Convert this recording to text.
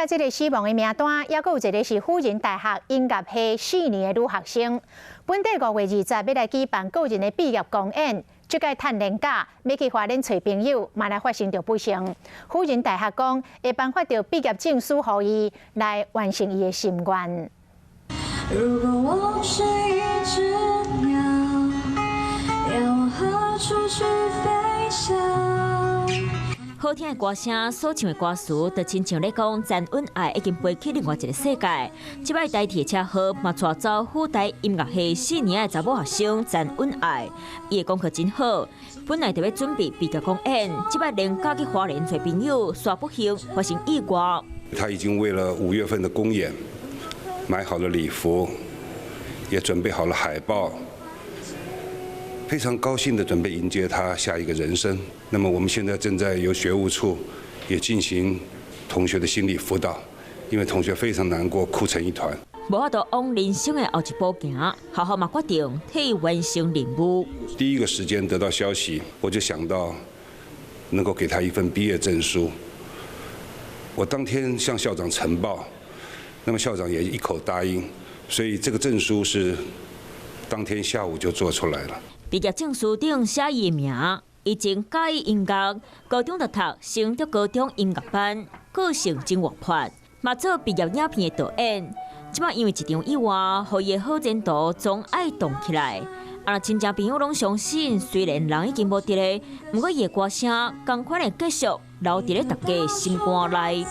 這個死亡的名單，猶閣有一個是輔仁大學音樂系四年的女學生。本底5月20欲來舉辦個人的畢業公演，這擺趁連假欲去花蓮揣朋友，嘛來發生著不幸。輔仁大學講會頒發著畢業證書予伊，來完成伊的心願。如果我是一隻鳥，要往何處去飛翔？好聽的歌聲，所唱的歌詞，就親像咧講，陳允愛已經飛去另外一個世界。這擺台鐵車禍嘛，帶走輔大音樂系四年的查某學生陳允愛，伊的功課真好，本來就欲準備畢業公演，這擺連假去花蓮揣朋友，煞不幸發生意外。他已經為了5月份的公演買好了禮服，也準備好了海報。非常高興地準備迎接他下一個人生。那麼我們現在正在由學務處也進行同學的心理輔導，因為同學非常難過，哭成一團。無法度往人生的後一步行，學校嘛決定替伊完成任務。第一個時間得到消息，我就想到能夠給他一份畢業證書。我當天向校長呈報，那麼校長也一口答應，所以這個證書是當天下午就做出來了。畢業證書頂寫伊的名，以前喜歡音樂，高中就讀成德高中音樂班，個性真活潑，嘛做畢業影片的導演。這擺因為一場意外，予伊的好前途總愛動起來。啊，親戚朋友攏相信，雖然人已經無佇咧，毋過伊的歌聲仝款會繼續留佇咧大家心肝內。